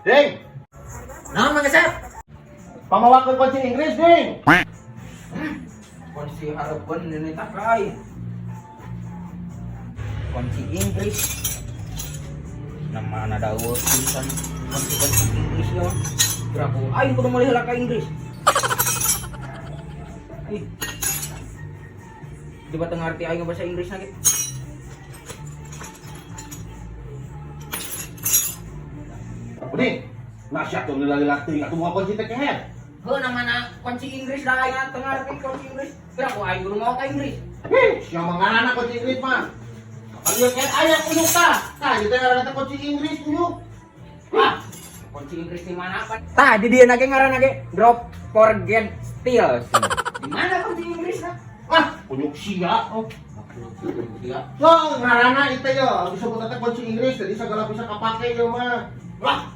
Ding, Naon, Mang Asep? Pamawakeun kunci Inggris, Ding. Kunci hareupeun ini tak lain. Kunci Inggris. Nama ada tulisan kunci-kunci Inggris ya. Berapa aing kudu meuli heula ka Inggris. Ih. Coba teu ngarti aing bahasa Inggris lagi. Uding, nasihat tuh lila-lila teuing atuh moal kunci teh kehed. Heuh, namana kunci Inggris da aing teu ngarti kunci Inggris. Berapa aing kudu mau ka Inggris? Hih, sia mah ngaranna kunci Inggris mah. Kapan ieu kehed aya kunyuk tah? Tah, ieu teh ngaranna teh kunci Inggris kunyuk. Ah, kunci Inggris di mana apa? Tah, di dieu ge ngaranna ge drop forget steal. Di mana kunci Inggris lah? Ah, kunyuk sia. Oh. Iya. So, ngaranna itu ya, disebut teh kunci Inggris, jadi segala bisa kapake ieu mah. Wah,